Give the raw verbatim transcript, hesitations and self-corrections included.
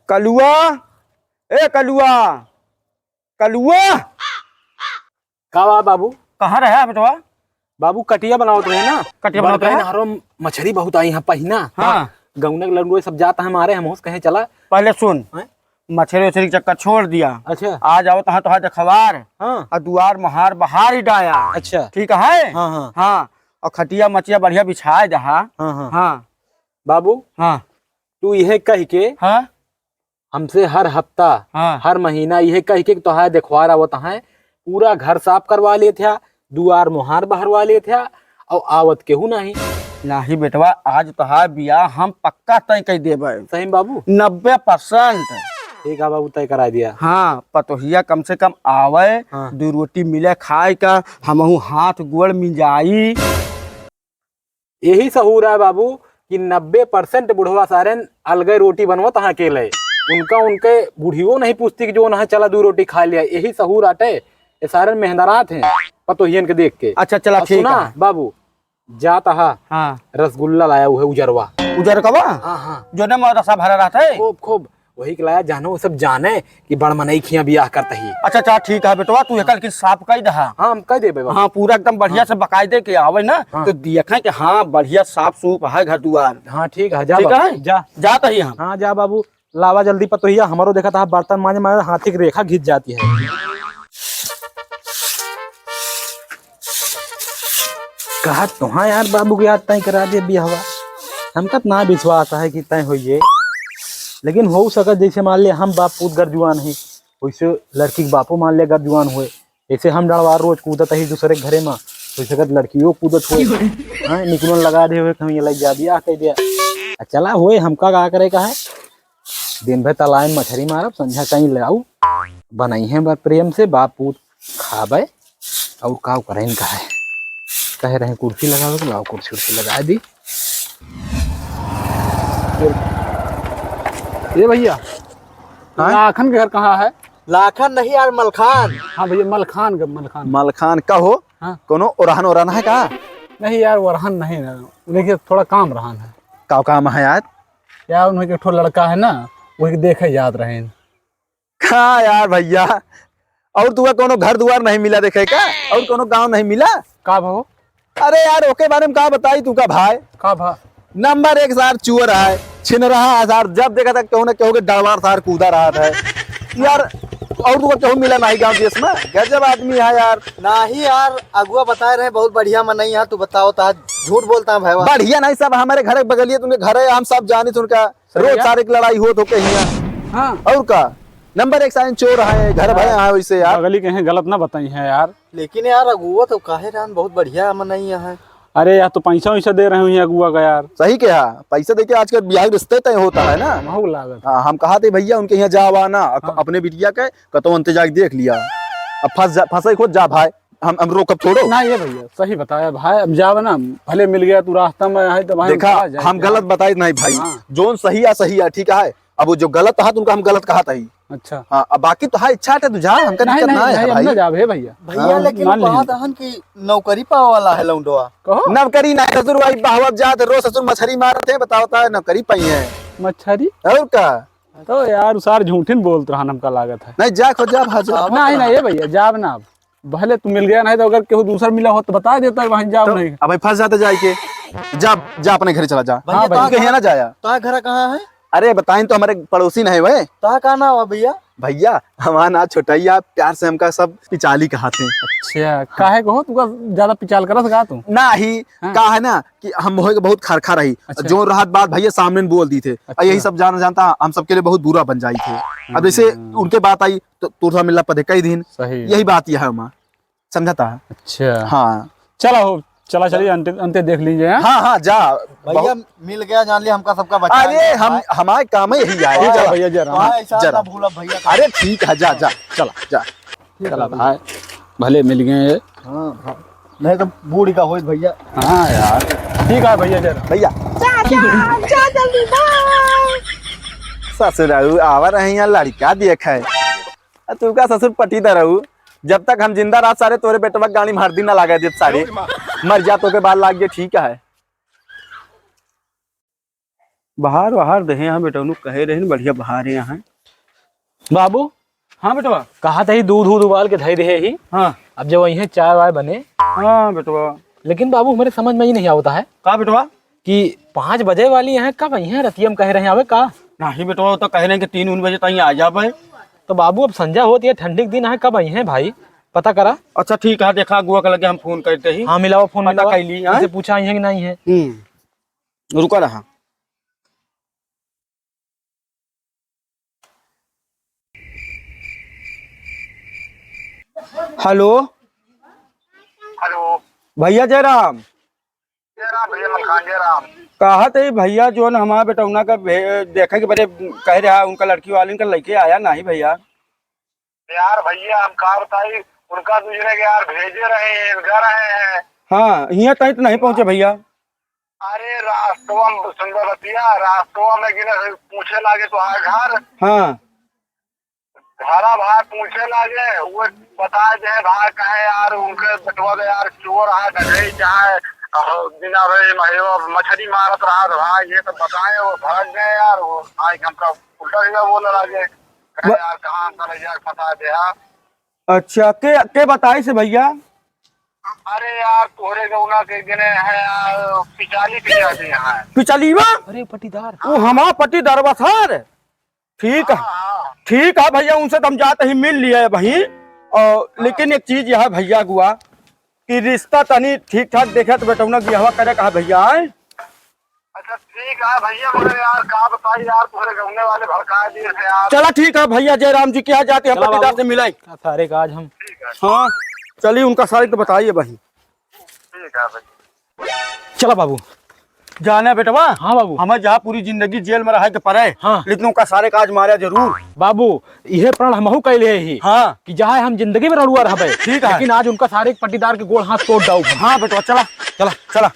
कलुआ, ए कलुआ, कलुआ। का बा बाबू? कहाँ रहा बेटवा? बाबू, कटिया बनावत रहे ना। कटिया बनावत बड़का रहे? इनारो में मछरी बहुत आई है पहिना। हाँ। गौनक लंडुए सब जात है मारे, हम होस कहे चला। पहले सुन, हैं? मछरी उछरी के चक्कर छोड़ दिया। अच्छा। आज आवत है तोहार देखवार। हाँ। और दुआर मोहार बहार ही डाया। अच्छा। ठीक है? हाँ, हाँ। हाँ। और खटिया मचिया बढ़िया बिछाए दहा। हाँ, हाँ। हाँ। बाबू, हाँ। तू इहे कह के हाँ। हमसे हर हफ्ता, हाँ। हर महीना इहे कह के तोहार देखवार आवत है, पूरा घर साफ करवा लेत है, दुआर मोहार बहरवा लेत है, और आवत केहू नहीं। नाही बेटवा, आज तोहार बियाह हम पक्का तय कर देबे। सही में बाबू? नब्बे परसेंट। ठीक है बाबू, तय करा दिया। हाँ, पतोहिया कम से कम आवे, हाँ। दू रोटी मिले खाए का, हमहू हाथ गोड़ मिजाई। यही सहूर है बाबू कि नब्बे परसेंट बुढ़वा सारेन अलगे रोटी बनवत हाँ अकेले। उनका, उनके बुढ़ियो नहीं पूछती कि जो ना चला दू रोटी खा लिया। यही सहूर आटे, ये सारेन मेहनरात हैं पतोहियन के देख के। अच्छा, चला, और ठीक सुना है। बाबू, जात हा हाँ। रसगुल्ला लाया हुआ है उजरवा। उजरकवा? हाँ, हाँ। जो ने में रसा भरा रहता है? खूब, खूब। वही के लाया, जानो, सब जाने कि बड़ मनई खिया बियाह करता ही। अच्छा, अच्छा, ठीक है बेटवा, तू एकल के साफ कर दहा। हाँ, हम कह देबे बाबू। हाँ, पूरा एकदम बढ़िया हाँ। से बकायदे के आवे ना, हाँ। तो देखे कि हाँ, बढ़िया साफ सूफ है घर दुआर। हाँ, ठीक है, जा ठीक बाबू, है? जा। जात ही हम। हाँ, जा बाबू, लावा जल्दी पतोहिया, हमारो देखा था बर्तन मांजे मांजे हाथी की रेखा खींच जाती है। कहा तोहा यार बाबू के यार तय करा दे बियाहवा। हमका त ना विश्वास है कि तय होइए, लेकिन हो सकत जैसे मान ले हम बाप पूत गरजुआन है, वैसे लड़की के बापो मान ले गरजुआन हुए। जैसे हम डरवार रोज कूदत ही दूसरे के घरे में, हो सकत लड़कियों कूदत हुए। हाँ, निकुलन लगा दे हुए, कहीं लग जा दिया, कह दिया। आ चला हुए, हमका का करे का है, दिन भर तालाब में मछरी मारब, संझा कहीं ले आऊ, बनाई है बा प्रेम से, बाप पूत खाबे, और का करे इनका है। कहे रहे कुर्सी लगावे के, लाओ कुर्सी उर्सी लगा दी। ए भैया, हाँ? लाखन के घर कहाँ है? लाखन नहीं यार, मलखान। हाँ भैया, मलखान के, मलखान। मलखान का हो? हाँ। कोनो ओरहन ओरहन है का? नहीं यार, ओरहन नहीं ना, उन्हें के थोड़ा काम रहन है। का काम है यार? यार, उन्हें के एक ठो लड़का है ना, वही के देखे जात रहे। का यार भैया, और तुका कोनो घर दुआर नहीं मिला देखे का? और कोनो गांव नहीं मिला? का भाव? अरे यार, ओके बारे में का बताई तुका भाई? का भा? नंबर एक सार चुअर है, छिनरहा है सार, जब देखा था केहू ना केहू के डरवार सार कूदा रहत है। यार, और तुका केहू मिला नहीं गांव देश में? गजब आदमी है यार। नहीं यार, अगुआ बताए रहे बहुत बढ़िया मनई है, तू बताओ ता झूठ बोलता है भाईवा। बढ़िया नहीं, सब हमारे घर के बगलिए तुमके घर है, हम सब जानी उनका। सही रोज है। सारे की लड़ाई होत होके हियाँ। हाँ। और का? नंबर एक साइन चोर है, घर भय है वैसे यार। बगली के हैं, गलत ना बताई है यार। लेकिन यार अगुआ तो काहे रहन, बहुत बढ़िया मनई है। अरे यार, तो पैसा वैसा दे रहे हुई अगुआ का यार। सही कहा, पैसा देके आजकल बियाह रिश्ते तय होता है ना। महू लागत। हाँ, हम कहा थे भैया उनके यहाँ जावा ना, अप-, हाँ। अपने बिटिया के कतो अंते जाके देख लिया। अब फंस जा, फंसे खुद जा भाई, हम, हम रोकब थोड़ो। ना ये भैया, सही बताया भाई, अब जावे ना, भले मिल गया तू रास्ता में है तो भाई देखा, उठा जाए हम क्या? गलत बताई नहीं भाई, हाँ। जोन सही है, सही है, ठीक है। अब वो जो गलत है, तो उनका हम गलत कहा था ही। अच्छा। हाँ, अब बाकी तो हाँ, इच्छा है, तू जा, हमका नहीं, दिक्कत नहीं, ना है नहीं, हम भाई। ना जावे भैया। भैया, हाँ, लेकिन मान वो कहा लीजिए। था कि नौकरी पावे वाला है लौंडवा। कहो। नौकरी ना, ससुर भाई, बहवत जात, रोज ससुर मछरी मारत है, बताओ, ता नौकरी पाई है। मछरी? और का? तो यार, उ सार झूठिन बोलत रहन, हमका लागत है। नहीं, जा, खोज, जा, भाजो। नहीं, नहीं, ये भैया, जाब ना अब। भले तू मिल गया, नहीं तो अगर केहू दूसर मिला होत, तो बता देता, वहीं जाब तो नहीं। अब फंस जाते जाए के। जा, जा, अपने घरे चला जा। भैया, हाँ, तो भैया। कहीं ना जाया। तो घर कहाँ है? अरे, बताइन तो हमारे पड़ोसी नहीं हुए। तो का नाम है भैया? भैया, हमारा नाम छोटैया, प्यार से हमका सब पिचाली कहाते हैं। अच्छा, काहे को हो? तुका ज्यादा पिचाल करत का तू? ना ही, हाँ। का है ना कि हम होए के बहुत खरखा रही। अच्छा। जो रहत बात भैया सामने बोल दी थे। अच्छा। यही सब जान जानता, हम सबके लिए बहुत बुरा बन जाई थे। अब जैसे हाँ। उनके बात आई, तो तोर साथ मिलला पदे कई दिन। सही। यही बात यह है हमार। समझता है? अच्छा। हाँ। चला हो, चला चलिए, अंते, अंते देख लीजिए, हाँ? हाँ, हाँ, जा। भैया, बहुत मिल गया, जान लिया, हमका सबका बचा अरे, लिया, हम, भाई। हमारे काम ही यही आए। जय चला। राम भैया, जय राम। भाई, ऐसा जय ना राम। भूला भैया। अरे, ठीक है, जा, जा, चला, जा। ठीक चला है। भाई, भले मिल गए ये। हाँ, हाँ। नहीं तो बूढ़ का होई भैया। हाँ यार, ठीक है भैया, जय राम। भैया। जा, जा, जा जल्दी, बाय। ससुरारू आवा रहे यहाँ लड़का देखे। आ, तू का ससुर पटीदार रहू? जब तक हम जिंदा रहत सारे तोरे बेटवा के गाड़ी में हरदी ना लागे देत सारे। मर जा तो के बाद लाग गए, ठीक है। बहार वहार देहे हैं बेटवनू, कहे रहे न बढ़िया बहार हैं। बाबू। हाँ बेटवा। कहा था ही दूध उध उबाल के धई देहे ही। हाँ। अब जब वहीं चाय वाय बने। हाँ बेटवा। लेकिन बाबू, हमरे समझ में ही नहीं आवता है। का बेटवा? कि पाँच बजे वाली हैं, कब आई हैं? रतिया में कहे रहे आवे का? नहीं बेटवा, वो तो कहे रहे कि तीन उन बजे ताई आ जाबे। तो बाबू, अब संझा होत, ये ठंडी के दिन है, कब आई हैं भाई? पता करा। अच्छा ठीक है, देखा अगुआ के लगे हम फोन करते ही। हाँ, मिलावा फोन, पता मिलावा। कर ली, हाँ? इनसे पूछा आई हैं कि नहीं है। हम्म, रुका रहा। हेलो। हेलो। भैया जय राम। जय राम भैया मलखान, जय राम। कहत है भैया, जोन हमार बेटौना का भे-, देखे के बरे कह रहा, उनका लड़की वाले का लइके आया नहीं भैया। यार भैया, हम का बताई, उनका दूसरे के यार भेजे रहे हैं, घर आए हैं। हाँ, हियाँ तक तो नहीं पहुँचे भैया। अरे रास्तवा में सुंदर रतिया, रास्तवा में गिने से पूछे लागे तो आ घर। हाँ। घरा भाई पूछे लागे, वो बता दे भाई, कहे यार उनके बेटवा के यार चोर रहा, डकैत चाहे, अ, बिना भाई महेवा मछली मारत रहा भाई, ये तो बताए, वो भड़क गए यार, वो भाई हमका उल्टा सीधा बोले लागे। कहे ब- यार कहाँ अंदर है यार, बता दे यार। अच्छा, के, के बताई से भैया? अरे यार, तोहरे गौना के गिने है यार, पिचाली पिचाली है। पिचालीवा? अरे पटीदार। वो हमार पटीदारवा सर। ठीक है। हाँ, हाँ। ठीक है भैया, उनसे तो हम जाते ही मिल लिए भाई। और हाँ। लेकिन एक चीज यह है भैया गुआ, कि रिश्ता तनी ठीक ठाक देखे तो बेटौना बियाहवा करे का है भैया, आए? अच्छा, ठीक है भैया, मगर यार, का बताई यार, तोहरे गौने वाले भड़का दिए थे यार। चला, ठीक है भैया, जय राम जी के यहाँ जाते हैं, चला पटीदार बाबू। से मिलाई। का सारे का आज हम ठीक है। हाँ, चलिए, उनका सारे तो बताइए भाई। ठीक है भाई। चला बाबू। जाने बेटवा। हाँ बाबू। हमें जहाँ पूरी जिंदगी जेल में रहे के पड़े, हाँ। लेकिन उनका सारे का आज मारे जरूर। बाबू, इहे प्रण हमहू कैले ही। हाँ। कि चाहे हम जिंदगी में रड़ुआ रहबे, ठीक है। लेकिन आज उनका सारे पटीदार के गोड़ हाथ तोड़ डाउब। हाँ बेटवा, चला। चला। चला।